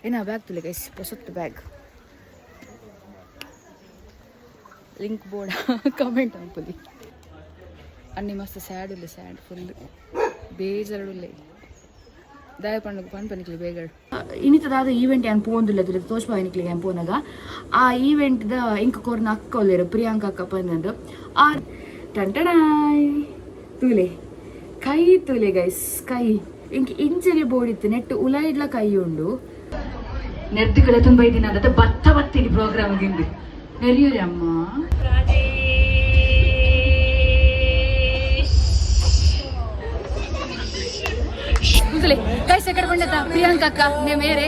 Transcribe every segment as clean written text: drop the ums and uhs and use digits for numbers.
ಏನ ಬ್ಯಾಗ್ ತುಲೆ ಗೈಸ್, ಪೊಸತ್ತು ಬ್ಯಾಗ್. ಲಿಂಕ್ ಬೋರ್ಡ್ ಕಮೆಂಟ್ ಅನ್ಪುಲಿ. ಅನ್ನಿ ಮಸ್ತ್ ಸ್ಯಾಡ್ ಉಲ್ಲೆ, ಸ್ಯಾಡ್ ಫುಲ್ ಬೇಜಾರುಳ್ಳೆ. ದಾಯ ಪಂಡ ಪನ್ ಪನಿಕ್ಲಿ ಬೇಗ. ಇನ್ನಿತ ದಾದ ಈವೆಂಟ್ ಯಾನ್ ಪೋಂದುಲ್ಲ ತುಲೆ ತೋಜ್ಪ ನಿಕ್ಲಿಗೆ. ಯಾನ್ ಪೋನಗ ಆ ಈವೆಂಟ್ ದ ಇಂಕ್ ಕೊರ್ನ ಅಕ್ಕ ಉಲ್ಲೆರ್, ಪ್ರಿಯಾಂಕಾ ಅಕ್ಕ ಪಂದಂದು. ಆ ಟಂಟಡಾಯ್ ತೂಲೆ, ಕೈ ತೂಲೆ ಗೈಸ್, ಕೈ ಇಂಕ್ ಇಂಚನೆ ಬೋಡಿತ್ತು. ನೆಟ್ ಉಲಾಯಿಡ್ಲ ಕೈ ಉಂಡು. ನೆರ್ದು ಕಡೆ ತುಂಬ ದಿನ ಅದ ಬತ್ತ ಬತ್ತೀನಿ ಪ್ರೋಗ್ರಾಮ್ ಗಿಂದು ನೆರಿಯೂರಿ ಅಮ್ಮ. ಗೈಸ್, ಎಕಡೆ ಬಂಡತ ಪ್ರಿಯಾಂಕಾ ಅಕ್ಕ ನೇ ಮೇರೆ.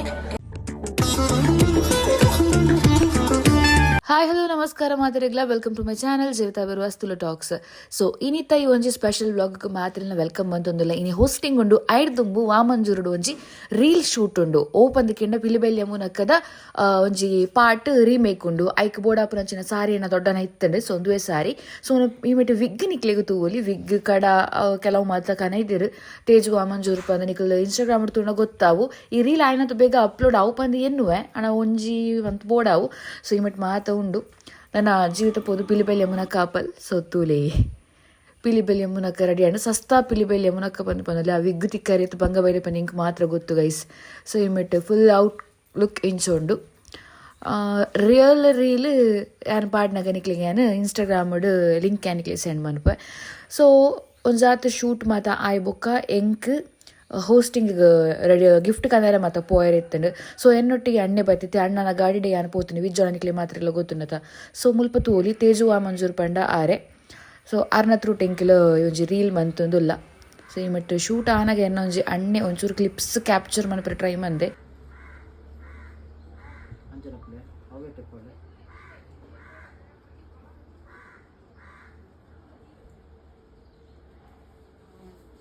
ಹಾಯ್, ಹಲೋ, ನಮಸ್ಕಾರ ಮಾತೆರೆಗ್ಲ. Welcome to my channel Jeevitha ಬರುವ ತುಳು ಟಾಕ್ಸ್. ಸೊ ಇನಿತ ಈ ಒಂಜಿ ಸ್ಪೆಷಲ್ ವ್ಲಾಗ್ ಮಾತ್ರ welcome ಬಂತೊಂದಿಲ್ಲ. ಇನಿ ಹೋಸ್ಟಿಂಗ್ ಉಂಡು. ಐಡ್ ದುಂಬು ವಾಮಂಜೂರುಡು ಒಂಜಿ ರೀಲ್ ಶೂಟ್ ಉಂಡು. ಓಪನ್ ಕಿಂಡ ಪಿಲಿಬೆಲ್ ಯಮುನಕ್ಕದ ಒಂಜಿ ಪಾರ್ಟ್ ರೀಮೇಕ್ ಉಂಡು. ಐಕ್ ಬೋಡಾಪುನಂಚಿನ ಸಾರಿ ದೊಡ್ಡನ ಇತ್ತಂಡೆ. ಸೊ ಒಂದುವೇ ಸಾರಿ. ಸೊ ಈ ಮೆಟ್ಟು ವಿಗ್ ನಿಕ್ಲೆಗ್ ತೂವೊಲಿ. ವಿಗ್ ಕಡ ಕೆಲವು ಮಾತ ಕನೈದಿರು. ತೇಜು ವಾಮಂಜೂರು ಪಂದ್ ನಿಕಲ್ ಇನ್ಸ್ಟಾಗ್ರಾಮ್ ತೂಂಡ ಗೊತ್ತಾವು. ಈ ರೀಲ್ ಆಯ್ನತು ಬೇಗ ಅಪ್ಲೋಡ್ ಅವು ಪಂದ್ ಎನ್ನುವೆ ಅಣ ಒಂಜಿ ಒಂತ್ ಬೋಡಾವು. ಸೊ ಈ ಮೆಟ್ ಮಾತ ಉಂಡು. ನನ್ನ ಜೀವಿತ ಪೋದು ಪಿಲಿಬೆಲ್ ಯಮುನಕ್ಕ ಆಪಲ್. ಸೊ ತೂಲೆ, ಪಿಲಿಬೆಲ್ ಯಮುನಕ್ಕ ರೆಡಿ ಅಂಡ್ ಸಸ್ತಾ ಪಿಲಿಬೆಲ್ ಯಮುನಕ್ಕ ಬಂದು ಪಂದಲ್ಲಿ. ಆ ವಿಗ್ ತಿಕ್ಕರಿತ್ತು ಬಂಗ ಬೈರೆ ಪಂದ್ ಇಂಕ್ ಮಾತ್ರ ಗೊತ್ತು ಗೈಸ್. ಸೊ ಈ ಮೆಟ್ ಫುಲ್ ಔಟ್ ಲುಕ್ ಇಂಚ ಉಂಡು. ರಿಯಲ್ ರೀಲ್ ಯಾನ್ ಪಾಡ್ನಗ ನಿಕ್ಲಿಗೆ ಯಾನ್ ಇನ್ಸ್ಟಾಗ್ರಾಮ್ ಲಿಂಕ್ ಯಾನಿಕ್ಲೆ ಸೆಂಡ್ ಮನ್ಪೆ. ಸೊ ಒಂಜಾತ್ ಶೂಟ್ ಮಾತ ಆಯ್ ಬೊಕ್ಕ ಎಂಕ್ ಹೋಸ್ಟಿಂಗ್ ರೆಡಿ ಗಿಫ್ಟ್ ಕನರೆ ಮಾತ ಪೋಯರ್ ಇತ್ತಂಡು. ಸೊ ಎನ್ನೊಟ್ಟಿಗೆ ಅಣ್ಣೆ ಬತ್ತಿತ್ತೆ. ಅಣ್ಣನ ಗಾಡಿಡೆ ಯಾನ್ ಪೋತೀನಿ. ವಿಜ್ಜಾನ ನಿಕ್ಲೆ ಮಾತ್ರ ಎಲ್ಲ ಗೊತ್ತುಂಡತ. ಸೊ ಮುಲ್ಪ ತೂಲಿ, ತೇಜು ಮಂಜೂರು ಪಂಡ ಆರೆ. ಸೊ ಆರ್ನ ತ್ರೂ ಟೆಂಕಿಲ್ ಒಂಜಿ ರೀಲ್ ಮಂತೊಂದುಲ್ಲ. ಸೊ ಈ ಮಟ್ಟ ಶೂಟ್ ಆನಾಗ ಎನ್ನ ಒಂಜಿ ಅಣ್ಣೆ ಒಂಚೂರು ಕ್ಲಿಪ್ಸ್ ಕ್ಯಾಪ್ಚರ್ ಮನ್ಪರೆ ಟ್ರೈ ಮಂದೆ. ಅಂಚನಪ್ಲೆ ಅವೆ ಟೆಪ್ಪಲೆ.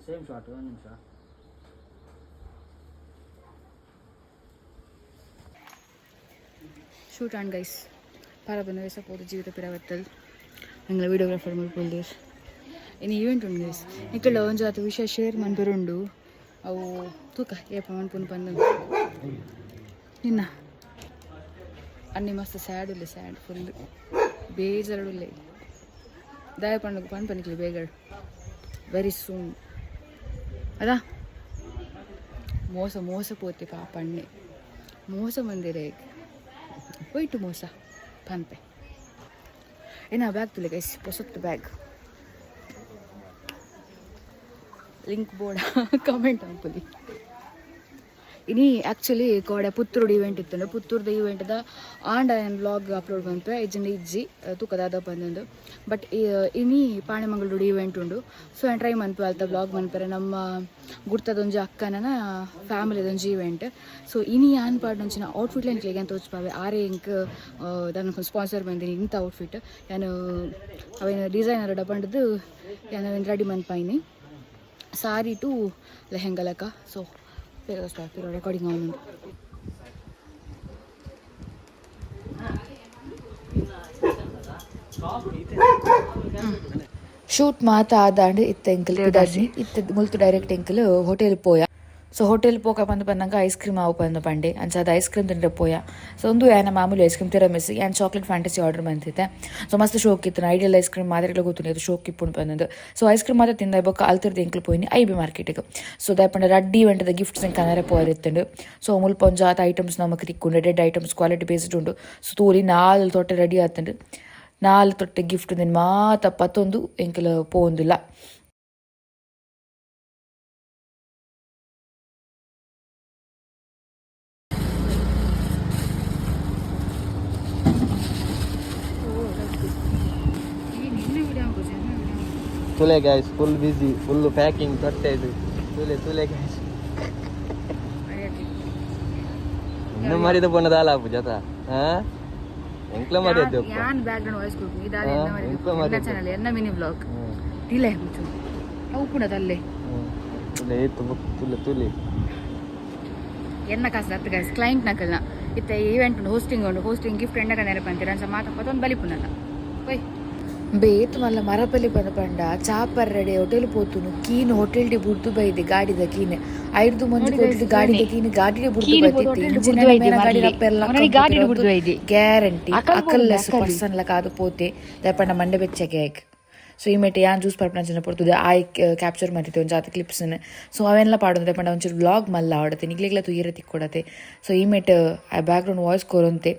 ಸೇಮ್ ಶಾಟ್, ಒಂದು ನಿಮಿಷ. ಶೂಟ್ ಆ್ಯಂಡ್ ಗೈಸ್, ಪರ ಬಂದ ವೇಸ ಪೋದು ಜೀವಿತ ಪಿರವತ್ತಲ್ ಎಂಗ್ಲ ವಿಡಿಯೋಗ್ರಾಫರ್ ಮಲ್ಪೊಲ್ದೇರ್. ಇನ್ನು ಈವೆಂಟ್ ಉಂಡು ಗೈಸ್. ನಿಕ್ಕಳ ಒಂಜಿ ಆತ ವಿಷಯ ಶೇರ್ ಮನ್ಪೆರುಂಡು. ಅವು ತೂಕ ಏಪ ಮನ್ಪುನು ಪಂದ್. ನಿನ್ನ ಅನ್ನಿ ಮಸ್ತ್ ಸ್ಯಾಡ್ ಉಲ್ಲೆ, ಸ್ಯಾಡ್ ಫುಲ್ ಬೇಜಾರುಳ್ಳೆ. ದಾಯ ಪಂಡ ಪನ್ ಪನಿಕ್ಲಿ ಬೇಗ. ವೆರಿ ಸೂನ್ ಅದಾ. ಮೋಸ ಮೋಸ ಪೋತೆ ಪಾಪ ಅಣ್ಣೆ. ಮೋಸ ಮಂದಿರ ಹೋಯ್ತು ಮೋಸ ಪನ್ಪೆ. ಏನ ಬ್ಯಾಗ್ ತುಲೆ ಗೈಸ್, ಪೊಸತ್ತು ಬ್ಯಾಗ್. ಲಿಂಕ್ ಬೋರ್ಡ್ ಕಮೆಂಟ್ ಅನ್ಪುಲಿ. ಇನಿ ಆ್ಯಕ್ಚುಲಿ ಕೋಡೆ ಪುತ್ತೂರುಡು ಇವೆಂಟ್ ಇತ್ತಂಡು. ಪುತ್ತೂರ್ದ ಇವೆಂಟ್ದ ಆಂಡ ಯಾನ್ ವ್ಲಾಗ್ ಅಪ್ಲೋಡ್ ಮನ್ಪೆ ಇಜ್ಜಂಡ ಇಜ್ಜಿ, ತೂಕ ದಾದ ಬಂದಂದು. ಬಟ್ ಇನಿ ಪಾಣೆಮಂಗಳೂರು ಇವೆಂಟ್ ಉಂಡು. ಸೊ ಯಾನ್ ಟ್ರೈ ಮನ್ಪೆ ಅಲ್ತ ವ್ಲಾಗ್ ಮನ್ಪೆರೆ. ನಮ್ಮ ಗುರ್ತದೊಂಜಿ ಅಕ್ಕನ ಫ್ಯಾಮಿಲಿದೊಂಜಿ ಇವೆಂಟ್. ಸೊ ಇನಿ ಯಾನ್ ಪಾಡ್ನಂಚಿನ ಔಟ್ಫಿಟ್ ಲೈನ್ ಯಾನ್ ತೋಜ್ಪಾವೆ. ಆರೇ ಇಂಕ್ ದಾನ ಸ್ಪಾನ್ಸರ್ ಬಂದಿನಿ. ಇಂಥ ಔಟ್ಫಿಟ್ ಯಾನು ಅವೇನು ಡಿಸೈನರ್ ಪಂಡದು ಯಾನ್ ಅವೇನು ರೆಡಿ ಮನ್ಪಾಯಿನಿ. ಸಾರಿ ಟು ಲೆಹೆಂಗ ಲೆಕ್ಕ. ಸೊ ಬೇಗ ಸ್ಟಾಪ್ ರೆಕಾರ್ಡಿಂಗ್ ಆನ್. ಶೂಟ್ ಮಾತ ಆದಾಂಡ್ ಇತ್ತ ಎಂಕಲ್ ಪಿದಾಡ್ನಿ. ಇತ್ತ ಮುಲ್ತು ಡೈರೆಕ್ಟ್ ಎಂಕಲ್ ಹೋಟೆಲ್ ಪೋಯ. ಸೊ ಹೋಟೆಲ್ ಪೋಕ ಬಂದು ಬಂದಾಗ ಐಸ್ ಕ್ರೀಮ್ ಆವು ಬಂದು ಪಂಡೆ. ಅಂಚ ಐಸ್ ಕ್ರೀಮ್ ತಿಂದ್ರೆ ಪೋಯ. ಸೊ ಒಂದು ಯಾನ ಮಾಮೂಲಿ ಐಸ್ ಕ್ರೀಮ್ ತಿರಮಿಸ್, ಯಾನ್ ಚಾಕ್ಲೇಟ್ ಫ್ಯಾಂಟಸಿ ಆರ್ಡರ್ ಬಂತಿತ್ತೆ. ಸೊ ಮಸ್ತ್ ಶೋಕ್ ಇತ್ತು. ಐಡಿಯಲ್ ಐಸ್ ಕ್ರೀಮ್ ಮಾತ್ರೆಗಳ ಗೊತ್ತು, ಅದು ಶೋಕ್ ಇಪ್ಪುಂಡು ಬಂದದ್ದು. ಸೊ ಐಸ್ ಕ್ರೀಮ್ ಮಾತ್ರ ತಿಂದ ಬೊಕ್ಕ ಅಲ್ತಿರ್ದು ಎಂಕಲ್ ಪೋಯಿನಿ I B ಮಾರ್ಕೆಟಿಗೆ. ಸೊ ದಾಯಪಂಡ ರಡ್ಡಿ ಇವೆಂಟದ ಗಿಫ್ಟ್ಸ್ ಕನರೆ ಪೋಯರ್ ಇತ್ತುಂಡು. ಸೊ ಮುಲ್ಪ ಒಂಜಾತ ಐಟಮ್ಸ್ ನಮಕ್ ತಿಕ್ಕುಂಡು. ಡೆಡ್ ಐಟಮ್ಸ್ ಕ್ವಾಲಿಟಿ ಬೇಸ್ಡ್ ಉಂಡು. ಸೊ ತೂಲಿ, ನಾಲ್ ತೊಟ್ಟೆ ರೆಡಿ ಆತುಂಡು. ನಾಲ್ ತೊಟ್ಟೆ ಗಿಫ್ಟ್ ಮಾತ ಪತ್ತೊಂದು ಎಂಕಲ್ ಪೋವೊಂದಿಲ್ಲ. ತುಲೆ guys, full busy, full packing ತೊಟ್ಟೆ ಇದು. ತುಲೆ ತುಲೆ ಗೈಸ್, ಇನ್ನು ಮರಿದ ಪೋನದಾಲ ಪೂಜಾತ. ಹಾ, ಎಂಕ್ಲ ಮರಿಯದ್ದು. ಯಾನ್ ಬ್ಯಾಕ್ಗ್ರೌಂಡ್ ವಾಯ್ಸ್ ಕೊಡ್ತೀನಿ. ಇದಾದ ಹಾ, ಎಂಕ್ಲ ಮರಿಯದ್ದು. ಚಾನಲ್ ಎನ್ನ ಮಿನಿ ವ್ಲಾಗ್ ತಿಲೆ ಮುಚ್ಚು. ಅವು ಕೂಡ ತಲ್ಲೆ. ತುಲೆ ಏತು ಬುಕ್ ತುಲೆ ತುಲೆ. ಎನ್ನ ಕಾಸು ಹತ್ತು ಗೈಸ್, ಕ್ಲೈಂಟ್ ನಕಲ್ನ. ಇತ್ತ ಈವೆಂಟ್ ಉಂಡು, ಹೋಸ್ಟಿಂಗ್ ಉಂಡು. ಹೋಸ್ಟಿಂಗ್ ಗಿಫ್ಟ್ ಎಣ್ಣೆ ನೆನಪಂತೀರ. ಅಂಚ ಮಾತ ಪತ್ತೊಂದು ಬಲಿಪುನಲ್ಲ. ಒಯ್ ಬೇತ್ ಮಲ್ಲ ಮರಪಲ್ಲಿ ಬಂದ ಪಂಡ ಚಾಪರ್ರಡೆ ಹೋಟೆಲ್ ಪೋತುನು ಕೀನ್ ಹೋಟೆಲ್ ಡಿ ಬುಡ್ದು ಬೈದೆ ಗಾಡಿದ ಕೀನ್ ಐರ್ದು ಮಂಜು ಹೋಟೆಲ್ ಗಾಡಿದ ಕೀನ್ ಗಾಡಿಡೆ ಬುಡ್ದು ಬೈದಿತ್ತು. ಗ್ಯಾರಂಟಿ ಅಕಲ್ ಪರ್ಸನ್ ಲಕ ಅದು ಪೋತೆ ದಯಪಂಡ ಮಂಡೆ ಬೆಚ್ಚಗೆ ಆಯ್ಕ್. ಸೊ ಈ ಮೇಟೆ ಯಾನ್ ಜ್ಯೂಸ್ ಪರ್ಪನ ಜನ ಪೊರ್ತುದು ಆಯ್ ಕ್ಯಾಪ್ಚರ್ ಮಾಡ್ತಿದ್ದೆ ಒಂದು ಜಾತಿ ಕ್ಲಿಪ್ಸ್ನ. ಸೊ ಅವೆಲ್ಲ ಪಾಡೋದು ಪಂಡ ಒಂಚೂರು ವ್ಲಾಗ್ ಮಲ್ಲ ಆಡತೆ ನಿಗ್ಲೆಗ್ಲ ತುಯ್ಯರ ತಿಕ್ಕೊಡತೆ. ಸೊ ಈ ಮೇಟ್ ಆ ಬ್ಯಾಕ್ಗ್ರೌಂಡ್ ವಾಯ್ಸ್ ಕೊರಂತೆ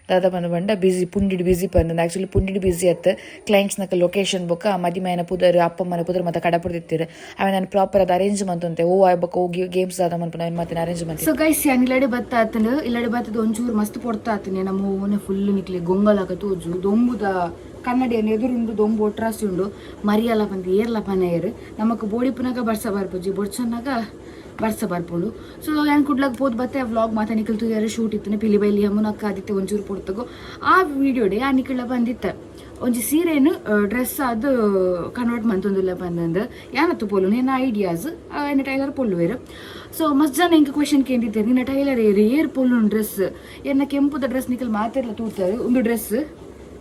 ದಾದ ಬಂದು ಬಂಡ ಬಿಸಿ ಪುಂಡಿಡ್ ಬಿಸಿ ಬಂದ. ಆ್ಯಕ್ಚುಲಿ ಪುಂಡಿಡ್ ಬಿಸಿ ಅತ್ತ ಕ್ಲೈಂಟ್ಸ್ ನಕ ಲೊಕೇಶನ್ ಬೊಕ್ಕ ಮದಿಮಯನ ಪುದರ್ ಅಪ್ಪಮ್ಮನ ಪುದರ್ ಮತ್ತೆ ಕಡಪುಡ್ದಿತ್ತೀರ ಅವೆ ನಾನು ಪ್ರಾಪರ್ ಅದು ಅರೇಂಜ್ ಮಂತಂತೆ ಓ ಆಯ್ ಬೊಕ್ಕ ಹೋಗಿ ಗೇಮ್ಸ್ ದಾದ ಮನ್ಪುನ ಅವನ್ ಮತ್ತೆ ಅರೇಂಜ್ ಮಂತೆ. ಸೊ ಗೈಸ್, ಯಾನ್ ಇಲ್ಲಡೆ ಬತ್ತ ಆತನು. ಇಲ್ಲಡೆ ಬತ್ತದ ಒಂಚೂರು ಮಸ್ತ್ ಪೊರ್ತ ಆತನೆ. ನಮ್ಮ ಓನೆ ಫುಲ್ ನಿಕ್ಲೆ ಗೊಂಗಲಾಕ ತೋಜು. ದೊಂಬುದ ಕನ್ನಡಿಯನ್ನು ಎದುರುಂಡು, ದೊಂಬು ಒಟ್ರಾಸಿ ಉಂಡು. ಮರಿಯಲ್ಲ ಬಂದು ಏರ್ಲ ಪನಯರು ನಮಕ್ ಬೋಡಿಪುನಾಗ ಬರ್ಸ ಬರ್ಪುಜಿ, ಬೊಡ್ಸನ್ನಾಗ ಬರ್ಸ ಬರ್ಪುಂಡು. ಸೊ ಯಾನ್ ಕುಡ್ಲಾಗ ಪೋದು ಬತ್ತೆ ವ್ಲಾಗ್ ಮಾತ ನಿಕಲ್ ತೂಯರೆ. ಶೂಟ್ ಇತ್ತನೆ ಪಿಲಿ ಬೈಲಿ ಯಮುನಕ್ಕ ಆದಿತ್ತೆ ಒಂಚೂರು ಪೊರ್ತಗು. ಆ ವಿಡಿಯೋಡೆ ಆ ನಿಕಳ ಬಂದಿತ್ತ ಒಂಜಿ ಸೀರೆನು ಡ್ರೆಸ್ ಅದು ಕನ್ವರ್ಟ್ ಮಂತೊಂದುಲ್ಲ ಬಂದಂದು ಯಾನತ್ತು ಪೋಲು ನಿನ್ನ ಐಡಿಯಾಸ್ ಎನ್ನ ಟೈಲರ್ ಪೊಲ್ಲುವೆರು. ಸೊ ಮಸ್ತ್ ಜನ ಎಂಕ್ ಕ್ವೆಶನ್ ಕೇಂದಿದ್ದೇನೆ, ನಿನ್ನ ಟೈಲರ್ ಏರು, ಏರ್ ಪೊಲ್ಲು ಡ್ರೆಸ್? ಎನ್ನ ಕೆಂಪುದ ಡ್ರೆಸ್ ನಿಕಲ್ ಮಾತೆರ್ಲ ತೂತಾರೆ. ಒಂದು ಡ್ರೆಸ್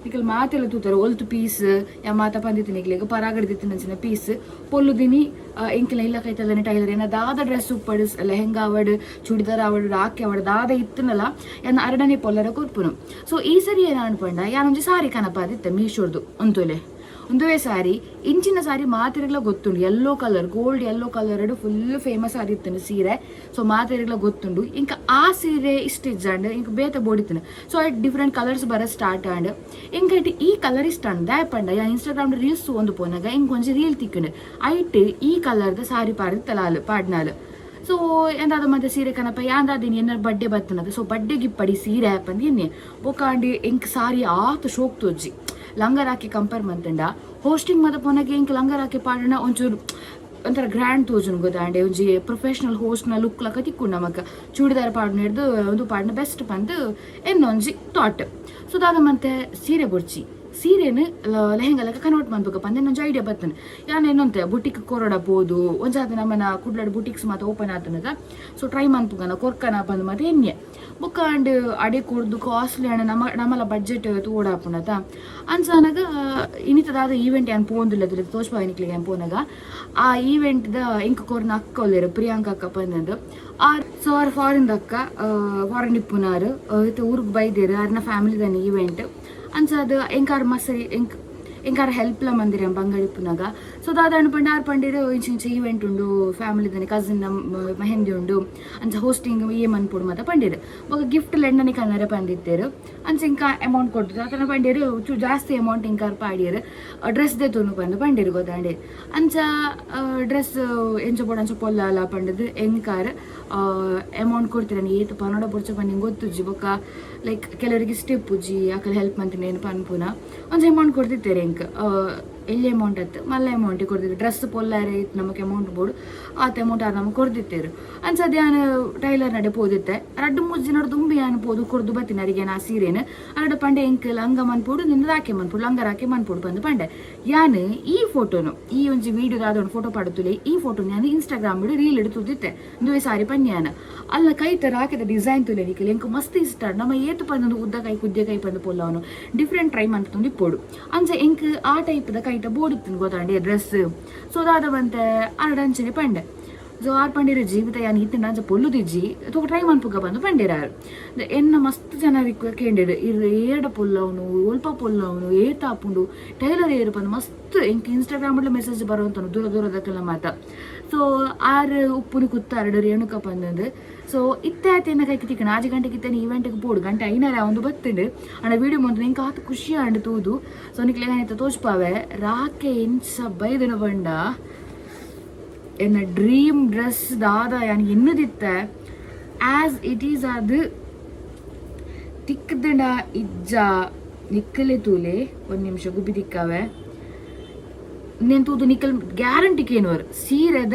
ನಿಕಲ್ ಮಾತೆಲ್ಲ ತೂತಾರೆ. ಒಲ್ತು ಪೀಸ್ ಯಾ ಮಾತ ಪಂದಿತ್ತು ನಿಕ್ಲೆಗ್ ಪರಾಗಡಿ ನಂಚಿನ ಪೀಸ್ ಪೊಲ್ಲುದಿನಿ. ಎಂಕಿನ ಇಲ್ಲ ಕೈತಲ್ಲನೆ ಟೈಲರ್ ಏನ ದಾದ ಡ್ರೆಸ್ ಉಪ್ಪಡು, ಲೆಹಂಗಾ ಅವಡ್, ಚೂಡಿದಾರ್ ಅವಡ್, ರಾಕಿ ಅವಡ್, ದಾದ ಇತ್ತನಲ್ಲ ಯಾನ್ ಅರಡನೆ ಪೊಲ್ಲರ ಕೊರ್ಪುನು. ಸೊ ಈ ಸರಿ ಏನ ಅನ್ಪಂಡ, ಯಾನೊಂಜಿ ಸಾರಿ ಕನಪಾದಿತ್ತೆ ಮೀಶೋರ್ದು. ಒಂತೊಲೆ ಒಂದುವೇ ಸಾರಿ, ಇಂಚಿನ ಸಾರಿ ಮಾತೆರೆಗ್ಲ ಗೊತ್ತುಂಡು. Yellow colour, gold yellow colour full famous ಆದಿತ್ತನು ಸೀರೆ. ಸೊ ಮಾತೆರೆಗ್ಲ ಗೊತ್ತುಂಡು. ಇಂಕ ಆ ಸೀರೆ ಇಷ್ಟ ಇಜ್ಜಾಂಡ್ ಇಂಕ ಬೇತೆ ಬೋಡಿತ್ತನು. ಸೊ ಡಿಫ್ರೆಂಟ್ ಕಲರ್ಸ್ ಬರ ಸ್ಟಾರ್ಟ್ ಆಂಡ್. ಇಂಕ it ಈ ಕಲರ್ ಇಷ್ಟ ಆಂಡ್. ದಾಯ ಪಂಡ ಯಾ ಇನ್ಸ್ಟಾಗ್ರಾಮ್ ರೀಲ್ಸ್ ಒಂದು ಪೋನಾಗ ಇಂಕ ಒಂಜಿ ರೀಲ್ ತಿಕ್ಕುಂಡು. ಐಟ್ ಈ ಕಲರ್ದ ಸಾರಿ ಪಾಡ್ದು ತಲಾಲ್ ಪಾಡ್ನಾಲ್. ಸೊ ಎಂದಾದ ಮತ್ತೆ ಸೀರೆ ಕನಪ ಯಾಂದಾದಿನಿ ಎನ್ನ ಬಡ್ಡೆ ಬತ್ತನದ. ಸೊ ಬಡ್ಡೆಗೆ ಇಪ್ಪಡಿ ಸೀರೆ ಪಂದ್ ಎನ್ನೆ ಬೊಕಾಂಡಿ ಎಂಕ್ ಸಾರಿ ಆತ ಶೋಕ್ ತೋಜಿ ಲಂಗರಾಕಿ ಕಂಪೇರ್ ಮಂತಂಡ. ಹೋಸ್ಟಿಂಗ್ ಮದ ಪೋನಾಗ ಎಂಕ್ ಲಂಗರಾಕಿ ಪಾಡಣ ಒಂಚೂರು ಒಂಥರ ಗ್ರ್ಯಾಂಡ್ ತೋಜುನು ಗೊತ್ತಾಂಡೆ. ಒಂಜಿ ಪ್ರೊಫೆಷನಲ್ ಹೋಸ್ಟ್ನ ಲುಕ್ ಲಕ ತಿಕ್ಕು ನಮಕ್. ಚೂಡಿದಾರ ಪಾಡ್ನ ಹಿಡ್ದು ಒಂದು ಪಾಡ್ನ ಬೆಸ್ಟ್ ಪಂದ್ ಎನ್ನೊಂಜಿ ಥಾಟ್. ಸೊ ದಾದ ಮತ್ತೆ ಸೀರೆ ಬೊಡ್ಚಿ, ಸೀರೆನು ಲೆಹಂಗಾ ಲೆಕ್ಕ ಕನ್ವರ್ಟ್ ಮಾಡ್ಬೇಕಪ್ಪ ಅಂದ್ರೆ ಒಂಜಿ ಐಡಿಯಾ ಬರ್ತನೆ. ಯಾನ್ ಏನಂತೆ ಬುಟಿಕ್ ಕೊರಡ ಪೋದು ಒಂಜಾದ ನಮ್ಮನ ಕುಡ್ಲಡ್ ಬುಟಿಕ್ಸ್ ಮಾತ ಓಪನ್ ಆತನದ. ಸೊ ಟ್ರೈ ಮನ್ಪುಗನ ಕೊರ್ಕನ ಬಂದು ಮತ್ತೆ ಎನ್ನೆ ಬೊಕ್ಕ ಅಂಡ್ ಅಡೆ ಕೊರ್ದು ಕಾಸ್ಟ್ಲಿ ಅಣ್ಣ, ನಮ್ಮ ನಮ್ಮಲ ಬಡ್ಜೆಟ್ ತೋಡಾಪುಣತ ಅನ್ಸನಾಗ ಇನ್ನಿತದಾದ ಈವೆಂಟ್ ಯಾನ್ ಪೋಂದಿಲ್ಲ ತೋಜ್ಪಾಯಿನಿಕ್ಲಿಗೆ. ಯಾನ್ ಪೋನಾಗ ಆ ಈವೆಂಟ್ ದ ಇಂಕ್ ಕೊರ್ನ ಅಕ್ಕ ಒಲ್ಲೆರ್, ಪ್ರಿಯಾಂಕಾ ಅಕ್ಕ ಬಂದಂದು. ಆ ಸೊ ಅವ್ರ ಫಾರಿನ್ ಅಕ್ಕ, ಫಾರಿನ್ ಇಪ್ಪುನಾರು, ಇತ್ತೆ ಊರಿಗೆ ಬೈದೇರು. ಅರ್ನ ಫ್ಯಾಮಿಲಿ ದಾನೆ ಈವೆಂಟ್ ಅನ್ಸದು. ಎಂಕಾರ್ ಮಸರಿ ಎಂಕ್ ಎಂಕಾರ ಹೆಲ್ಪ್ಲ ಮಂದಿರ ಬಂಗಡಿ ಇಪ್ಪುನಾಗ. ಸೊ ದಾದ ಪಂಡ ಆರ್ ಪಂಡಿರು, ಇಂಚ ಇಂಚ ಈವೆಂಟ್ ಉಂಡು, ಫ್ಯಾಮಿಲಿ ದಾನೆ ಕಸಿನ್ ಮೆಹಂದಿ ಉಂಡು, ಅಂಚ ಹೋಸ್ಟಿಂಗ್ ಏ ಮನ್ಪುಡು ಮಾತ ಪಂಡಿರು. ಬೊಕ ಗಿಫ್ಟ್ ಲೆಂಡನೆ ಕನ್ನರೆ ಪಂದಿತ್ತೇರು. ಅಂಚ ಇಂಕ ಅಮೌಂಟ್ ಕೊಡ್ತು ಆತನ ಪಂಡಿರು. ಚೂರು ಜಾಸ್ತಿ ಅಮೌಂಟ್ ಇಂಕಾರ್ ಪಾಡಿಯರು, ಡ್ರೆಸ್ ದೆತೊನು ಪಂದು ಪಂಡಿರು ಗೊತ್ತಾಂಡೆ. ಅಂಚ ಡ್ರೆಸ್ ಎಂಚ ಬೋಡು ಅಂಚ ಪೊಲ್ಲಾಲ ಪಂಡದು ಎಂಕಾರ್ ಅಮೌಂಟ್ ಕೊಡ್ತೀರ. ಏತ್ ಪನೋಡ ಬೊಡ್ಚ ಪಂಡಿ ಗೊತ್ತುಜ್ಜಿ. ಬೊಕ್ಕ ಲೈಕ್ ಕೆಲವರಿಗೆ ಸ್ಟೆಪ್ ಉಜ್ಜಿ ಅಕಲ್ ಹೆಲ್ಪ್ ಮಂತಿನ ಏನು ಪನ್ಪುನ ಒಂಜಿ ಅಮೌಂಟ್ ಕೊಡ್ತಿತ್ತೇರೆ. ಎಂಕ್ ಎಲ್ಲಿ ಅಮೌಂಟ್ ಅತ್ತು ಮಲ್ಲ ಅಮೌಂಟ್ ಕೊಡ್ತಿದ್ರು. ಡ್ರೆಸ್ ಪೊಲ್ಲಾರೆ ಇತ್ತು ನಮಕ್ ಅಮೌಂಟ್ ಬೋಡು, ಆತ ಅಮೌಂಟ್ ಆರ್ ನಮಗೆ ಕೊಡ್ದಿತ್ತೇರು. ಅಂಚ ಯಾನ್ ಟೈಲರ್ ನಡೆ ಪೋದಿತ್ತೆ. ರಡ್ಡು ಮೂಜಿ ದಿನ ದುಂಬಿ ಯಾನ್ ಪೋದು ಕೊರ್ದು ಬತ್ತಿನ ಅರಿಗೆ ಆ ಸೀರೆನ್. ಅರಡ ಪಂಡೆ, ಎಂಕ್ ಲಂಗ ಮನ್ಪೋಡು, ನಿಂದ ರಾಕೆ ಮನ್ಪೋಡು, ಲಂಗ ರಾಕೆ ಮನ್ಪೋಡು ಬಂದು ಪಂಡೆ. ಯಾನ್ ಈ ಫೋಟೋನು, ಈ ಒಂಜಿ ವಿಡಿಯೋ ಒಂದು ಫೋಟೋ ಪಾಡುತ್ತಲೆ, ಈ ಫೋಟೋ ನಾನು ಇನ್ಸ್ಟಾಗ್ರಾಮ್ ರೀಲ್ ಇಡು ತುದಿತ್ತೆ. ಇಂದುವೆ ಸಾರಿ ಪನ್ಯಾನ ಅಲ್ಲ ಕೈತ ರಾಕೆದ ಡಿಸೈನ್ ತುಲೆ ನಿಕಲ್ ಎಂಕ್ ಮಸ್ತ್ ಇಷ್ಟ. ನಮ್ಮ ಏತು ಪಂದು ಉದ್ದ ಕೈ ಕುದ್ದೆ ಕೈ ಪಂದು ಪೊಲ್ಲವನು ಡಿಫ್ರೆಂಟ್ ಟ್ರೈ ಮಂತೊಂದು ಇಪ್ಪೋಡು. ಅಂಚ ಎಂಕ್ ಆ ಟೈಪ್ದ ಕೈತ ಬೋಡಿತ್ತು ಗೊತ್ತಾಂಡೆ ಡ್ರೆಸ್. ಸೊ ದಾದ ಬಂತೆ ಅರಡಂಚನೆ ಪಂಡೆ. ಸೊ ಆರ್ ಪಂಡಿರ, ಜೀವಿತ ಯಾನ್ ಇತ್ತಿನ ಅಂಚ ಪೊಲ್ಲುದಿಜ್ಜಿ, ತೂಕ ಟ್ರೈ ಮನ್ಪುಗ ಬಂದು ಪಂಡಿರಾರು. ಎನ್ನ ಮಸ್ತ್ ಜನ ಕೇಂಡಿರು, ಇರ್ ಏಡ ಪೊಲ್ಲವನು, ಒಲ್ಪ ಪೊಲ್ಲವನು, ಏತಾಪುಂಡು, ಟೈಲರ್ ಏರು ಬಂದು ಮಸ್ತ್ ಎಂಕ್ ಇನ್ಸ್ಟಾಗ್ರಾಮ್ ಮೆಸೇಜ್ ಬರುವಂತನು ದೂರ ದೂರದಕ್ಕೆಲ್ಲ ಮಾತ. ಸೊ ಆರು ಉಪ್ಪುನಿ ಕುತ್ತ ಅರಡು ರೇಣುಕ ಬಂದಂದು. ಸೊ ಇತ್ತೆ ಆಯ್ತು ಎನ್ನ ಕೈకి ತಿಕ್ಕಣ ಆಜಿ ಗಂಟೆಗೆ ಇತ್ತೇನೆ ಈವೆಂಟ್ಗೆ ಪೋಡು. ಗಂಟೆ ಐನಾರ ಒಂದು ಬತ್ತುಂಡು. ಅಣ್ಣ ವೀಡಿಯೋ ಮುಂದೆ ಎಂಕ್ ಆತು ಖುಷಿ ಆಂಡ್ ತೂದು. ಸೊ ನಿಕ್ಲೆ ಏನಾಯ್ತು ತೋಜ್ಪಾವೆ. ರಾಕೆ ಎಂಚ ಬೈದನ ಬಂಡ ಎನ್ನ ಡ್ರೀಮ್ ಡ್ರೆಸ್ ದಾದ ಯಾನ್ ಎನ್ನುದಿತ್ತ ಆಸ್ it is ಅದು ತಿಕ್ಕದಂಡ ಇಜ್ಜ ನಿಕ್ಕಲೆ ತೂಲೆ. ಒಂದು ನಿಮಿಷ ಗುಬ್ಬಿ ತಿಕ್ಕವೆ ನೇನ್ ತೂದು ನಿಕ್ಕಲ್ ಗ್ಯಾರಂಟಿ ಕೇನುವರ್. ಸೀರೆದ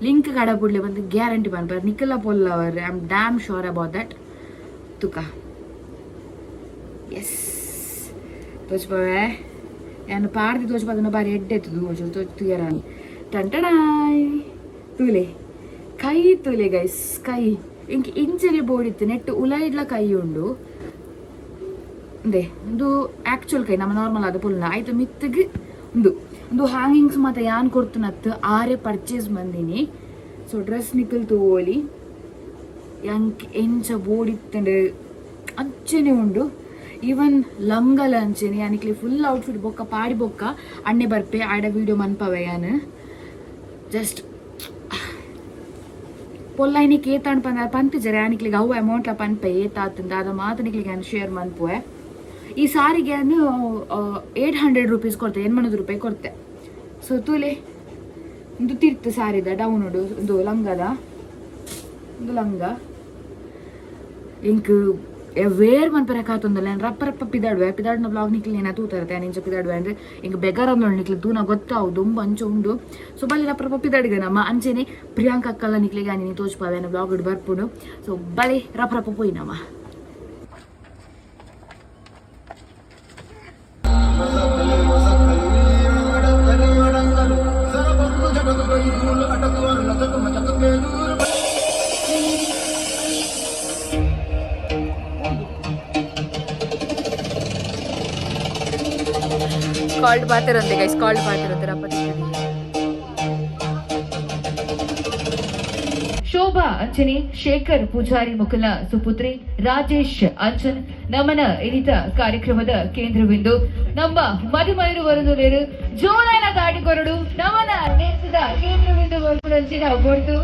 ಲಿಂಕ್ ಕಡಪುಡ್ಲೆ ಬಂದು ಗ್ಯಾರಂಟಿ ಪನ್ಪರ್ ನಿಕ್ಕಲ ಪೊಲ್ಲವರ್. I am damn sure about that. ತುಕ ಎಸ್ ತೋಚ್ಪವೆ. ಯಾನು ಪಾಡ್ದಿ ತೋಚ್ಪದನ್ನ ಬಾರಿ ಎಡ್ಡೆ ಎತ್ತದು ಒಂಚೂರು ತೋಚ್ ತುಯರಾನಿ ಟಂಟಡಾಯ್. ತೂಲೆ, ಕೈ ತೂಲೆ ಗೈಸ್, ಕೈ ಇಂಕ್ ಇಂಚನೆ ಬೋಡಿತ್ತು. ನೆಟ್ಟು ಉಲೈಡ್ಲ ಕೈ ಉಂಡು. ಉಂದೆ ಉಂದು ಆ್ಯಕ್ಚುಲ್ ಕೈ ನಮ್ಮ ನಾರ್ಮಲ್ ಆದ ಪುಲ್ನ ಆಯ್ತು ಮಿತ್ತಿಗೆ ಉಂದು ಉಂದು ಹ್ಯಾಂಗಿಂಗ್ಸ್ ಮಾತ ಯಾನ್ ಕೊಡ್ತುನತ್ತು ಆರೆ ಪರ್ಚೇಸ್ ಮಂದಿನಿ. ಸೊ ಡ್ರೆಸ್ ನಿಕಲ್ ತೂವೊಲಿ ಯಾಂಕ್ ಎಂಚ ಬೋಡಿತ್ತಂಡು ಅಂಚನೆ ಉಂಡು. ಈವನ್ ಲಂಗಲ ಅಂಚನೆ ಯಾನಿಕ್ಲೆ ಫುಲ್ ಔಟ್ಫಿಟ್ ಬೊಕ್ಕ ಪಾಡಿ ಬೊಕ್ಕ ಅಣ್ಣೆ ಬರ್ಪೆ ಆಡ ವೀಡಿಯೋ ಮನ್ಪವೆ ಯಾನ್. ಜಸ್ಟ್ ಪೊಲ್ಲೈನಿಕ್ ಏತಾಂಡ್ ಪಂದ ಪಂತಿಜರೆ ಯಾನಿಕ್ಲಿಗೆ ಅವು ಅಮೌಂಟ್ಲ ಪನ್ಪೆ ಏತಾತಂದ ಅದ ಮಾತ ನಿಕ್ಲಿಗೆ ಯಾನ್ ಶೇರ್ ಮನ್ಪುವೆ. ಈ ಸಾರಿಗೆ ಯಾನು 800 ರುಪೀಸ್ ಕೊಡ್ತೆ, 800 ರೂಪಾಯಿ ಕೊಡ್ತೆ. ಸೊ ತೂಲೆ ಒಂದು ತಿರ್ತು ಸಾರಿದ ಡೌನ್ ಉಂದು ಲಂಗದ ಒಂದು ಲಂಗ. ಇಂಕ್ ವೇರ್ ಮನ್ಪರೆ ಕಾತೊಂದಲ್ಲ ರಪ್ಪ ರಪ್ಪ ಪಿದಾಡುವೆ ಪಿದಾಡಿನ ಬ್ಲಾಗ್ ನಿಕ್ಲಿ ಏನ ತೂತಾರೆ ಇಂಚ ಪಿದಾಡುವೆ ಅಂದ್ರೆ ಇಂಕ್ ಬೆಗರ ನಿಕ್ಲಿ ತೂನ ಗೊತ್ತಾವು ದೊಂಬ ಅಂಚ ಉಂಡು. ಸೊ ಬಲ್ಲಿ ರಪ್ಪ ರಪ್ಪ ಪಿದಾಡಿಗೆ ನಮ್ಮ ಅಂಚೆನೆ ಪ್ರಿಯಾಂಕ ಅಕ್ಕಲ್ಲ ನಿಕ್ಲಿಗೆ ನೀನು ತೋಚ್ಪಾವೆ ಬ್ಲಾಗ್ ಬರ್ಪುಂಡು. ಸೊ ಬಲಿ ರಪ್ಪ ರಪ್ಪ ಪೋಯಿ ನಮ್ಮ. ಕಾಲ್ಡ್ ಪಾತಿರಂತೆ ಗೈಸ್, ಕಾಲ್ಡ್ ಪಾತಿರಂತೆ ರಪ್ಪ. ಶೋಭಾ ಅಂಚನೆ ಶೇಖರ್ ಪೂಜಾರಿ ಮುಕುಲ ಸುಪುತ್ರಿ ರಾಜೇಶ್ ಅಂಚನ್ ನಮನ ಇನಿತ ಕಾರ್ಯಕ್ರಮದ ಕೇಂದ್ರಬಿಂದು ನಮ್ಮ ಮದುಮೈರು ಬರುದುಲೇರು ಜೋರಾನ ದಾಟಿಕೊರಡು ನಮನ ನೇಸದ ಕೇಂದ್ರಬಿಂದು ಬರ್ಪುನಂಚಿನ ಕೊಡ್ತು.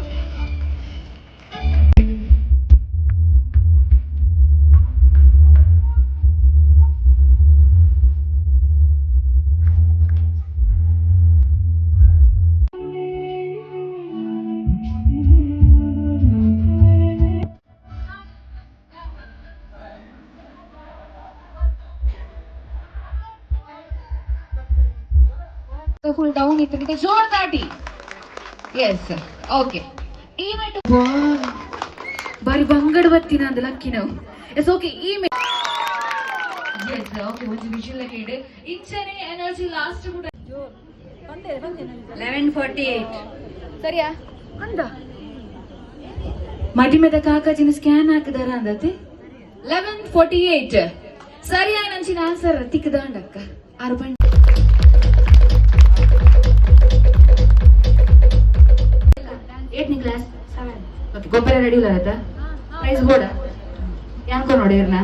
ಫುಲ್ ಡೌನ್ ಇತ್ತು ಜೋರ್ ದಾಟಿ. ಎಸ್ ಓಕೆ ಈವೆಂಟ್ ಬಾರಿ ಬಂಗಡ್ ಬತ್ತಿನ ಅಂದ ಲಕ್ಕಿ ನಾವು. ಎಸ್ ಓಕೆ ಈ ಎಸ್ ಓಕೆ ಒಂಜಿ ವಿಷಯ ಕೇಳಿ ಇಂಚನೆ ಎನರ್ಜಿ ಲಾಸ್ಟ್ ಕೂಡ. 11:48 ಸರಿಯಾ ಅಂದ ಮಡಿಮೆದ ಕಾಕಾಜಿನ ಸ್ಕ್ಯಾನ್ ಹಾಕಿದಾರ ಅಂದತಿ. 11:48 ಸರಿಯಾದ ನಂಚಿನ ಆನ್ಸರ್ ತಿಕ್ಕದಾಂಡಕ್ಕ ಆರು ಪಂಡ. ಏಟ್ನೇ ಕ್ಲಾಸ್? ಓಕೆ ಗೊಬ್ಬರ ರೆಡಿ ಇಲ್ಲ ಆಯ್ತಾ? ಪ್ರೈಸ್ ಬೋಡ ಯಾನ್ಕೊ ನೋಡಿ ಇರ್ನ.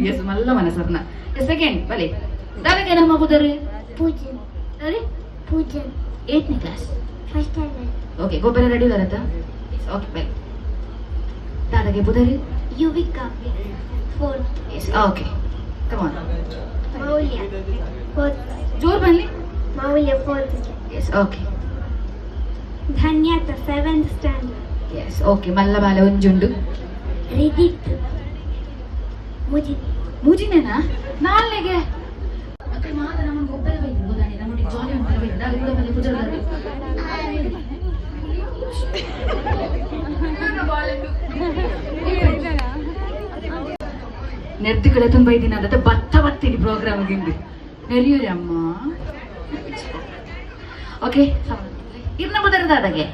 ಎಸ್ ಮಲ್ಲ ಮನ ಸರ್ನ. ಎಸ್ ಸೆಕೆಂಡ್ ಬಲೆ ದಾದಾಗೆ ನಮ್ಮ ಬುದರು. ಪೂಜನ್. ಸರಿ. ಪೂಜನ್. ಏಟ್ನೇ ಕ್ಲಾಸ್? First standard. Okay ಗೊಬ್ಬರ ರೆಡಿ ಇಲ್ಲ ಆಯ್ತಾ? ಓಕೆ ಬಲೆ ದಾದಾಗೆ ಬುದರು. Yuvika fourth. Yes okay come on. Maulya fourth. ಜೋರ್ ಬನ್ನಿ. Maulya fourth. Yes okay. Dhanyata seventh standard. Yes okay ಮಲ್ಲ ಬಾಲೆ ಒಂಜುಂಡು. ರಿದಿತ್ ಮುಜಿತ್. ಮೂಜಿನೇನಾ ನಾಲ್ನೆಗೆ ಅಕ್ಕ ಮಾತ ನಮ್ಮನ್ನ ಗೊಬ್ಬರ ಬೈದು ಗೊತ್ತಾನೆ ನಮ್ಮೊಟ್ಟಿಗೆ ಜಾಲಿ ಅಂತ ಬೈದು ದಾದ ಕೂಡ ಮೇಲೆ ಪೂಜಾರಿ. ನೆರ್ದಿ ಕಡೆ ತುಂಬ ಇದ್ದೀನಿ ಅಂತ ಬತ್ತ ಬತ್ತೀನಿ ಪ್ರೋಗ್ರಾಮ್ ಗಿಂದು ನೆರಿಯೂರಿ ಅಮ್ಮ. ಓಕೆ ಇರ್ನ ಬದರ ದಾದಾಗೆ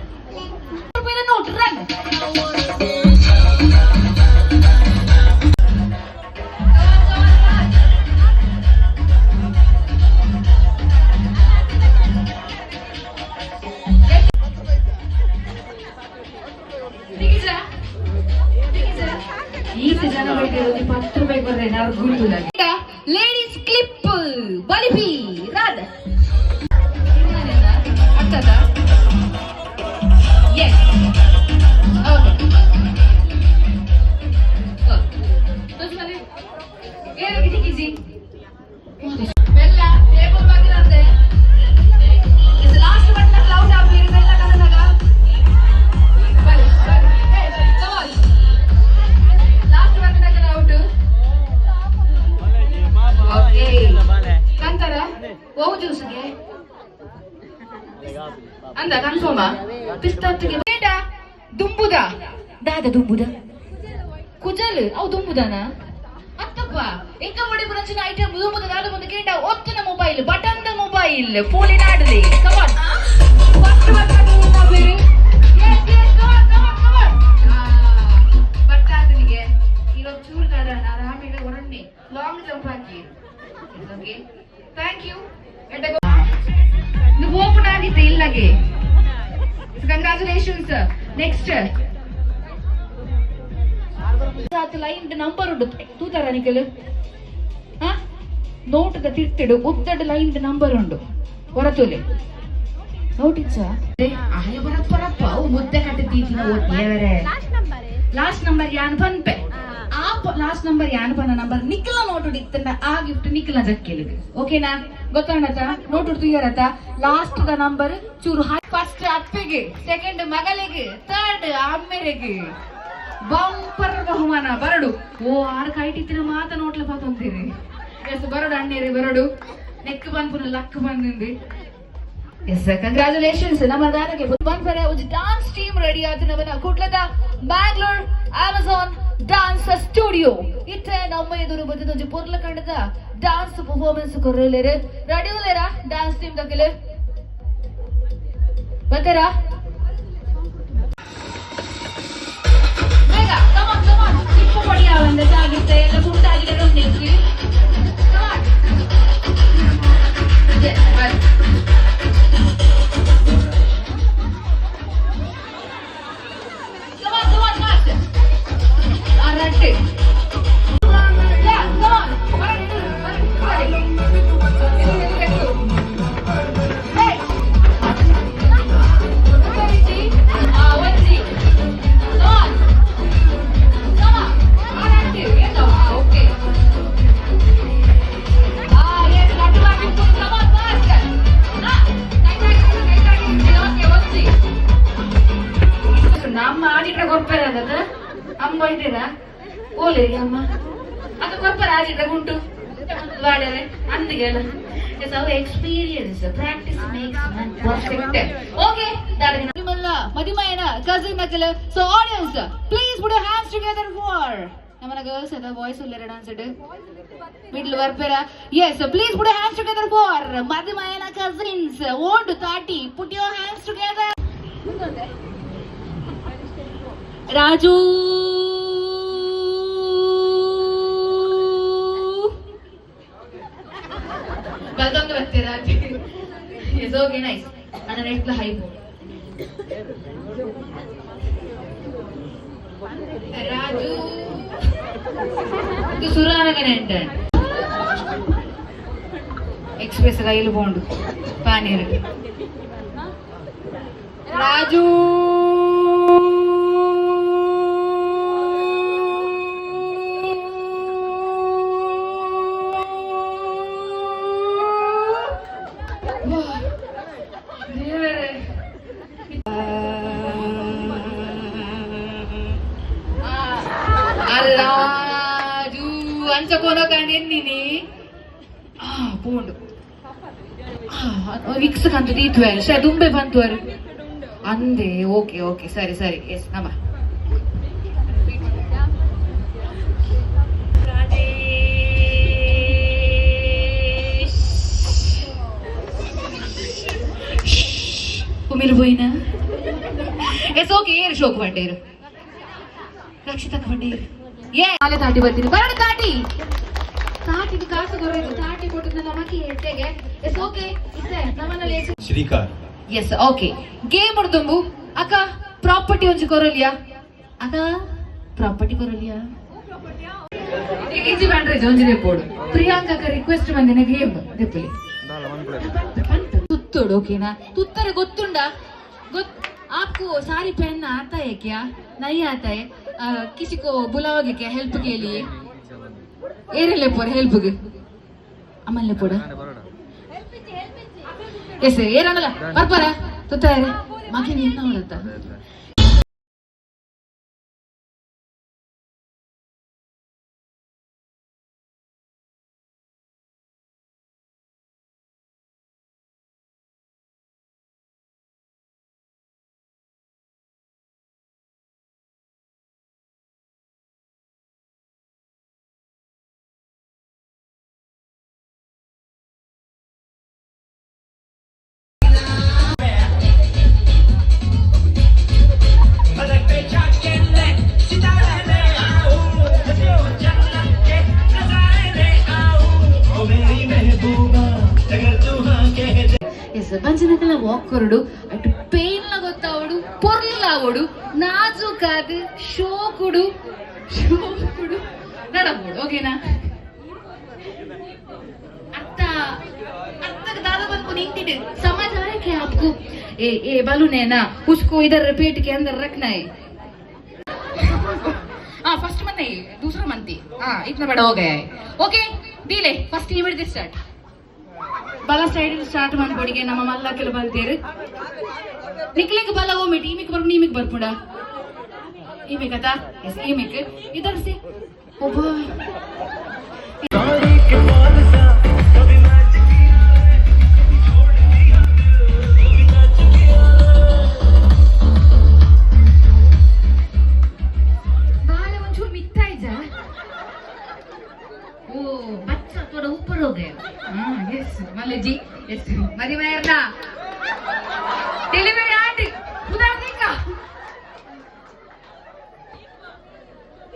ನೋಟ್ ರನ್. ಈತ ಜನ ಬೈದಿರೋದು 10 ರೂಪಾಯಿ ಬರ್ರೆ ನಾವು ಗುರುತು. ಲೇಡೀಸ್ ಕ್ಲಿಪ್ ಬಲಿಪಿ ರಾಧ ಅರ್ಥದ. ಎಸ್ ಓಕೆ ಬೆಲ್ಲ ಟೇಬಲ್ ಬಾಗಿಲಂತೆ. ಲಾಸ್ಟ್ ಬಟ್ನ ಕ್ಲೌಡ್ ಆಪೇರು ಬೆಲ್ಲ ಕನ್ನಡ ಬಲಿ ಬಲಿ. ಲಾಸ್ಟ್ ಬಟ್ನ ಔಟ್. ಓಕೆ ಕಂತರ ಓವು ಜ್ಯೂಸ್ಗೆ ಅಂದ ಕನ್ಫರ್ಮ ಪಿಸ್ತಾತ್ತಿಗೆ ಬೇಡ ದುಂಬುದ ದಾದ ದುಂಬುದ ಕುಜಲ್ ಅವು ದುಂಬುದಾನ ಅತ್ತಪ್ಪ ಎಂಕ ಮಡಿ ಪುರಂಚಿನ ಐಟಮ್ ದುಂಬುದ ದಾದ ಮುಂದೆ ಕೇಂಡ ಒತ್ತುನ ಮೊಬೈಲ್ ಬಟನ್ the mobile ಫೋಲಿನ ಆಡಲಿ ಕಮಾನ್ ಫಸ್ಟ್ ಬಟನ್ ಬೇರೆ. Yes yes come on come on come on. ಬರ್ತಾತನಿಗೆ ಇರೋ ಚೂರು ದಾದ ಆರಾಮಿಗೆ ಒರಣ್ಣೆ ಲಾಂಗ್. ನೆಕ್ಸ್ಟ್ ಲೈನ್ ನಂಬರ್ ಉಂಡು ತೂತಾರ ನಿಕಲ್. ಹಾ, ನೋಟದ ತಿರ್ತಿಡು ಉದ್ದಡ್ ಲೈನ್ ನಂಬರ್ ಉಂಡು. ಹೊರತುಲೆ ನೋಟಿಚ್ಚ ಆಯ ಬರಪ್ಪ ಅವು ಮುದ್ದೆ ಕಟ್ಟಿ ತೀಚಿನ ದೇವರೇ. ಲಾಸ್ಟ್ ನಂಬರ್ ಯಾನ್ ಪನ್ಪೆ. ಆ ಲಾಸ್ಟ್ ನಂಬರ್ ಯಾನ್ ಪನ್ನ ನಂಬರ್ ನಿಕ್ಲ ನೋಟು ಇತ್ತಂಡ ಆ ಗಿಫ್ಟ್ ನಿಕ್ಲ ಜಕ್ಕೆಲಿಗೆ, ಓಕೆನಾ? ಗೊತ್ತಾಣತ? ನೋಟು ತುಯ್ಯರತ? ಲಾಸ್ಟ್ the number ಚೂರು. ಫಸ್ಟ್ ಅಪ್ಪೆಗೆ, ಸೆಕೆಂಡ್ ಮಗಳಿಗೆ, ಥರ್ಡ್ ಅಮ್ಮೆರೆಗೆ ಬಂಪರ್ ಬಹುಮಾನ. ಬರಡು. ಓ, ಆರು ಕೈಟಿತ್ತಿನ ಮಾತ ನೋಟ್ಲ ಪಾತೊಂತೀರಿ. ಎಸ್, ಬರಡು ಅಣ್ಣೇರಿ, ಬರಡು. ನೆಕ್ ಬಂದ್ಪುನ ಲಕ್ ಬಂದಿಂది. Yes, congratulations. ನಮ್ಮ ದಾನಕ್ಕೆ ಬಂದ್ಪರೆ ಒಂಜಿ ಡಾನ್ಸ್ ಟೀಮ್ ರೆಡಿ ಆತು. ನಮ್ಮನ ಕುಡ್ಲದ ಬ್ಯಾಂಗ್ಳೂರ್ ಅಮೆಝಾನ್ ಡಾನ್ಸ್ ಸ್ಟುಡಿಯೋ ಇತ್ತೆ ನಮ್ಮ ಎದುರು ಬತ್ತದ ಒಂಜಿ ಪೊರ್ಲ ಕಂಡದ ಡಾನ್ಸ್ ಪರ್ಫಾರ್ಮೆನ್ಸ್ ಕೊರ್ರಲೇರು. ರೆಡಿ ಉಲ್ಲೇರಾ ಡಾನ್ಸ್ ಟೀಮ್ ದಕ್ಕೆಲು? ಬರ್ತಾರಾ? ಬೇಗ, ಕಮ್ ಆನ್, ಕಮ್ ಆನ್. ಚಿಪ್ಪು ಪಡಿ ಆವಂದೆ ಜಾಗ್ರತೆ. ಎಲ್ಲ ಗುಂಡಾಗಿದೆ. Come on. Yes, bye. Come on, come on, fast. Ah, right. Yeah, come on. ಬರಡಿ, ಬರಡಿ, ಬರಡಿ. ಎದು, ಎದು, ಎದು. Hey. ಒಂಜಿ. ಆ, ಒಂಜಿ. Come on. Come on. Ah, right. ಏನು? Ah, okay. Ah, yes, ನಡುವಾಗಿ. Come on, fast. Ah, ಕೈ ತಾಗಿ, ಕೈ ತಾಗಿ. Okay, ಒಂಜಿ. ನಮ್ಮ ಆಜಿಟ್ರ ಕೊರ್ಪೆರ ಅದದ ಅಮ್ಮ ಇದ್ದೀರಾ? ಓಲೆ ಅಮ್ಮ, ಅದು ಕೊರ್ಪರ ಆಜಿಟ್ರ ಗುಂಟು ವಾಡರೆ ಅಂದಿಗೆ. Yes, our experience, practice makes man perfect. Okay, ನಿಮ್ಮಲ್ಲ ಮದಿಮಯನ ಕಸಿನ್ ನಕಲ್. So audience, please put your hands together for ನಮ್ಮನ ಗರ್ಲ್ಸ್ ಅದ ಬಾಯ್ಸ್ ಉಲ್ಲೇರ ಡಾನ್ಸ್ it middle ಬರ್ಪೇರ. Yes, please put hands together for ಮದಿಮಯನ cousins. ಓಂಡು ತಾಟಿ, put your hands together. Raju, welcome to ಬರ್ತೀರಾ? Yes, okay, nice. ನನ್ನ ನೆಕ್ಸ್ಟ್ ಹೈ ಬೋರ್ಡ್. ರಾಜು, ಇದು ಸುರಾನಗನೆ. ಎಕ್ಸ್ಪ್ರೆಸ್ ರೈಲು ಬೋಂಡು ಪಾನೀರ್. ರಾಜು. ದೇವರೇ. ರಾಜು ಅಂಚ ಕೋನೋ ಕಂಡು ಆ ಪೋಂಡು ವಿಕ್ಸ್ ಕಂತು ದೀತ್ವೆ ಶ ದುಂಬೆ ಬಂತು ಅಂದೆ. ಓಕೆ ಓಕೆ, ಸರಿ ಸರಿ. ಎಸ್, ನಮ್ಮ ರಾಜೇಶ್ ಉಮಿರು ಪೋಯಿನ. Yes, okay. ಏರು ಶೋಕ್ ಬಂಡೇರು ರಕ್ಷಿತಕ್ಕ ಬಂಡೇರು. ಏ ಆಲೆ ತಾಟಿ ಬರ್ತೀನಿ, ಬರಡು. ತಾಟಿ ತಾಟಿದು ಕಾಸು ಕೊರಬೇಕು. ತಾಟಿ ಕೊಟ್ಟು ನಮಕಿ ಹೆಚ್ಚೆಗೆ. Yes, okay. ಇತ್ತೆ ನಮ್ಮನಲ್ಲಿ ಶ್ರೀಕಾರ್. Yes, okay. ಗೇಮ್ ದುಂಬು ಅಕ್ಕ ಪ್ರಾಪರ್ಟಿ ಒಂಜಿ ಕೊರಲಿಯಾ? ಅಕ್ಕ, ಪ್ರಾಪರ್ಟಿ ಕೊರಲಿಯಾ? ಈಜಿ ಬ್ಯಾಂಡ್ರೇಜ್ ಒಂಜಿ ದೆಪ್ಪೋಡು. ಪ್ರಿಯಾಂಕಕ್ಕ ರಿಕ್ವೆಸ್ಟ್ ಬಂದಿನ ಗೇಮ್ ದೆಪ್ಪಲಿ. ತುತ್ತೋಡು, ಓಕೆನಾ? ತುತ್ತರೆ ಗೊತ್ತುಂಡ? ಗೊತ್ आपको साड़ी पहनना आता है क्या? नहीं आता है? किसी को बुलाओगे क्या हेल्प के लिए? ಏರೆಲ್ಲ ಪೋರ ಹೆಲ್ಪ್ಗೆ? ಅಮ್ಮಲ್ಲೇ ಪೋಡ. ಎಸ್, ಏರಣ್ಣಲ್ಲ ಬರ್ಪಾರ ತುತ್ತಾರೆ ಮಗಿ ನಿನ್ನ ಹೊರತ. S, ಬಂಜನಕಲ walk ಕೊರಡು. ಅటు ಪೇನ್ ಲ ಗೊತ್ತಾವಡು, ಪೊರ್ಲು. ಪೊರ್ಲಾವೋಡು ನಾಜೂಕಾದ್ ಶೋಕುಡು ಶೋಕುಡು ನಡಬೋಡು ಓಕೆನಾ? ಅತ್ತ अत्तक दादा बन को नहीं समझ आ रहा है क्या आपको? ए ए बलून है ना, उसको इधर पेट के अंदर रखना है। हाँ, फर्स्ट मंथ नहीं, दूसरा मंथ ही। हाँ, इतना बड़ा हो गया है। ओके, ಡೀಲೆ ಫಸ್ಟ್ ಇಮಿಡಿಯೇಟ್ ಸ್ಟಾರ್ಟ್. ಬಲ ಸೈಡ್ ಸ್ಟಾರ್ಟ್ ಮಾಡ್ಕೊಡಿಗೆ ನಮ್ಮ ಮಲ್ಲ ಕೆಲ ಬಂತೇರು ನಿಕ್ಲಿಂಗ್ ಬಲ ಓಮಿಟ್ ಈಮಿಕ್ ಬರ್ಪು ನೀಮಿಕ್ ಬರ್ಪುಡ ಈಮಿಕ್ ಅತಾ ಎಸ್ ಈಮಿಕ್ ಇದರ್ ಸಿ ಒಬ್ಬ. बाल ಒಂಚೂರು ಮಿತ್ತ ಇದ್ದ. ಓ, ಬಚ್ಚ थोड़ा ऊपर हो गया। हाँ, यस मल्लजी, यस. ಮದಿಮಯರ್ನ ಡೆಲಿವರಿ ಆಂಡ್ ಉದಾಹರಣೆ.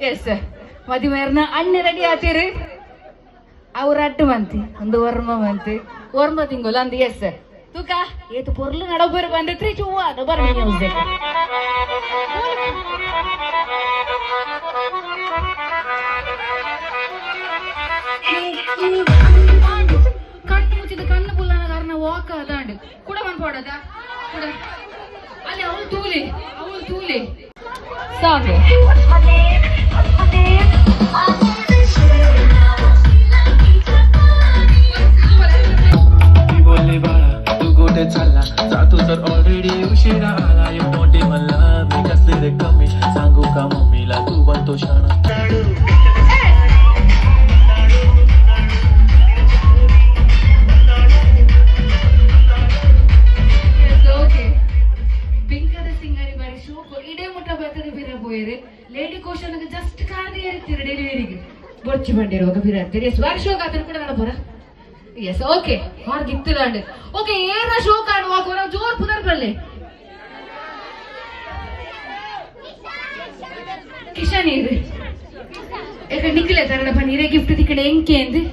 ಎಸ್, ಮದಿಮಯರ್ನ ಅಣ್ಣ ರೆಡಿ ಆತೀರಿ. ಅವ್ರ ಅಟ್ಟು ಮಂತಿ ಒಂದು ವರ್ಮ ಮಂತಿ ವರ್ಮ ತಿಂಗೊಲ ಅಂದ್. ಎಸ್, ತೂಕ ಏತು ಪೊರ್ಲು ನಡಬರು ಬಂದಿತ್ರಿ ಚೂವ ಬರ ಮ್ಯೂಸಿಕ್. ಕಣ್ಣು ಮುಚ್ಚಿದ ಕಣ್ಣು ಬುಲ್ಲನ ಕಾರಣ ವಾಕ್ ಅದಾಂಡ್ ಕೂಡ ಮನ್ಪೋಡದ ಕೂಡ ಅಲ್ಲಿ. ಅವಳು ತೂಲೆ, ಅವಳು ತೂಲೆ ಸಾಂಗ್. मी बोलले, बाळा तू कुठे चालला? जातो तर ऑलरेडी उशिरा आला. You मोठी मला मी कसले रे कमी? सांगू का मम्मीला? तू बनतो शाणा. ಓಕೆ, ಬಿಂಕದ ಸಿಂಗರಿ ಬಾರಿ ಶೋಕು. ಇಡೇ ಮುಟ್ಟ ಬರ್ತದೆ ಬಿರ ಬೋಯರು. ಲೇಡಿ ಕೋಶನ್ ಜಸ್ಟ್ ಕಾದಿ ಇರ್ತೀರಿ. ಡೆಲಿವರಿಗೆ ಬೊಚ್ಚು ಬಂಡಿರುವಾಗ ಬಿರ ಅಂತೀರಿ. ಎಸ್, ಬಾರಿ ಶೋಕ್ ಆತನ ಕೂಡ ನಡಪುರ. ಎಸ್, ಓಕೆ, ಹೊರಗೆ ಇತ್ತಲಾಂಡ್. ಓಕೆ, ಏನ ಶೋಕ್ ಆಡುವಾಗ ಜೋರ್ ಪುನರ್ ಬರಲಿ. ಕಿಶನ್ ಇದು ಯಾಕೆ ನಿಖಿಲ ತರಡ ಬನ್ನಿ ಗಿಫ್ಟ್ ತಿಕ್ಕಡೆ ಎಂಕೆ ಅಂದು.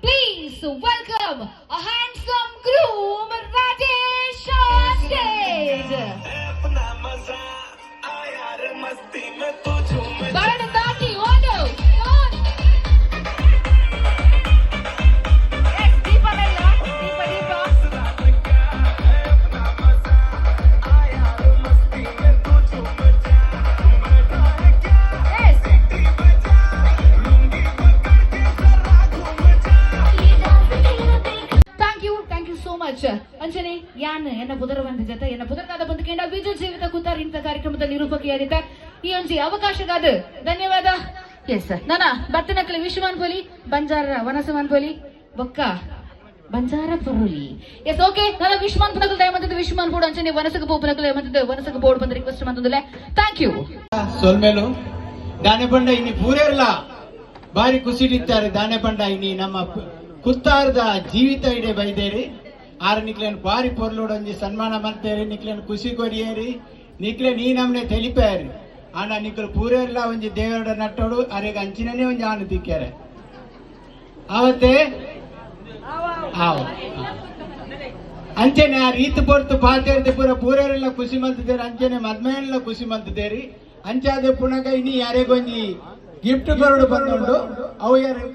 Please welcome a handsome groom Rajesh on stage. ಬರಡು ದಾಟಿ ಓಡು. Yes, ದೀಪ ಬೆಲ್ಲ, ದೀಪ ದೀಪ. Yes. Thank you, thank you so much. ಅಂಚನೆ ಯಾನ್ ಎನ್ನ ಪುದರ ಬಂದ ಜೊತೆ ಎನ್ನ ಪುದರ್ನಾದ ಬಂದ ಕೇಂದ್ರ ವಿಜಯ ಜೀವಿತ ಕೂತಾರ್ ಇಂಥ ಕಾರ್ಯಕ್ರಮದ ನಿರೂಪಕಿಯಾದಿದ್ದ ಈ ಒಂಜಿ ಅವಕಾಶಗಾದ ಧನ್ಯವಾದ. ಎಸ್, ನಾನ ಬತ್ತನಕಲಿ ವಿಶ್ವಮಾನ್ ಬೋಲಿ, ಬಂಜಾರ ವನಸಮಾನ್ ಬೋಲಿ, ಬೊಕ್ಕ ಬಂಜಾರ ಪರುಲಿ. ಎಸ್, ಓಕೆ, ನನ್ನ ವಿಶ್ವಮಾನ್ ಪುನಕಲ್ ದಯಮಂತದ್ದು ವಿಶ್ವಮಾನ್ ಬೋರ್ಡ್. ಅಂಚನೆ ವನಸಗ ಪೋಪನಕಲ್ ದಯಮಂತದ್ದು ವನಸಗ ಬೋರ್ಡ್ ಬಂದ ರಿಕ್ವೆಸ್ಟ್ ಮಂತಂದುಲೆ. Thank you. ಸೊಲ್ಮೆಲು. ದಾನೆ ಪಂಡ ಇನಿ ಪೂರೆರ್ಲ ಬಾರಿ ಖುಷಿಡಿತ್ತಾರೆ. ದಾನೆ ಪಂಡ ಇನಿ ನಮ್ಮ ಕುತ್ತಾರದ ಜೀವಿತ ಇಡೆ ಬೈದೇರಿ. ಆರ ನಿಕ್ಲೇನ್ ಬಾರಿ ಪೊರ್ಲುಡೊಂಜಿ ಸನ್ಮಾನ ಮಂತೇರಿ. ನಿಕ್ಲೇನ್ ಖುಷಿ ಕೊರಿಯೇರಿ. ನಿಕ್ಲೆ ನೀ ನಮ್ನೆ ತೆಲಿಪೇರಿ. ಆಂಡ ನಿಕ್ಲು ಪೂರೆರ್ಲ ಒಂಜಿ ದೇವರ ನಟ್ಟೋಡು. ಅರೆಗ್ ಅಂಚಿನನೇ ಒಂಜಿ ಆನು ತಿಕ್ಕೆರೆ ಆವತ್ತೆ ಆವ. ಅಂಚನೆ ಆ ರೀತಿ ಪೊರ್ತು ಪಾತೇರ್ದೆ ಪೂರ ಪೂರೆಲ್ಲ ಖುಷಿ ಮಂತಿದ್ದೇರಿ. ಅಂಚನೆ ಮದ್ಮೆಲ್ಲ ಖುಷಿ ಮಂತಿದ್ದೇರಿ. ಅಂಚಾದ ಪುನಗ ಇನಿ ಯಾರಿಗೊಂಜಿ ಗಿಫ್ಟ್ ಕೊರಡು ಬಂದುಂಡು. ಅವು ಯಾರು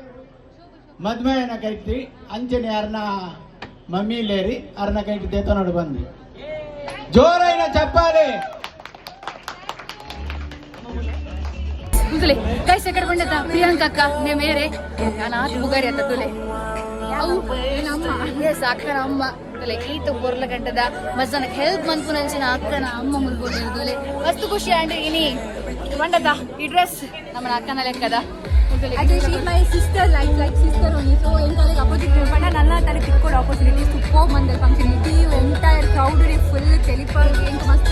ಮದ್ಮೆಯನ ಕೈತಿ. ಅಂಚನೆ ಯಾರನ್ನ ಮಮ್ಮಿ ಲೇರಿ ಅರ್ನ ಕೈಟಿ ದೇತನೋಡು ಬಂದು. ಜೋರೈನ ಚಪ್ಪಾಲೆ. ತುಲೆ ಕೈ ಸೆಕಡೆ ಬಂಡತ ಪ್ರಿಯಾಂಕಾ ಅಕ್ಕ ನೇ ಮೇರೆ ನಾನು ಆತ್ ಬುಗಾರಿ ಅತ್ತ ತುಲೆ. ಅವು ಎಸ್, ಅಕ್ಕನ ಅಮ್ಮ ತುಲೆ. ಈತ ಪೊರ್ಲ ಗಂಟದ ಮಜ್ಜನಕ್ಕೆ ಹೆಲ್ಪ್ ಮನ್ಪುನಂಚಿನ ಅಕ್ಕನ ಅಮ್ಮ ಮುಲ್ಕೊಂಡಿರು ತುಲೆ. ಮಸ್ತ್ ಖುಷಿ ಆಂಡ್ ಇನಿ ಬಂಡತ ಈ ಡ್ರೆಸ್ ನಮ್ಮ ಅಕ್ಕನ ಲೆಕ್ಕದ. Actually, she's my sister, like sister only. So, ಎಂಕಾಲೆಗ್ opposite ಪಂಡ ನನ್ನ ತಲೆ ತಿಕ್ಕೋಡು opportunity super ಮಂದಲ್ function. ಇಡೀ ಎಂಟೈರ್ ಕ್ರೌಡ್ ಫುಲ್ ಟೆಲಿಪಾಲ್ ಎಂಕ್ ಮಸ್ತ್.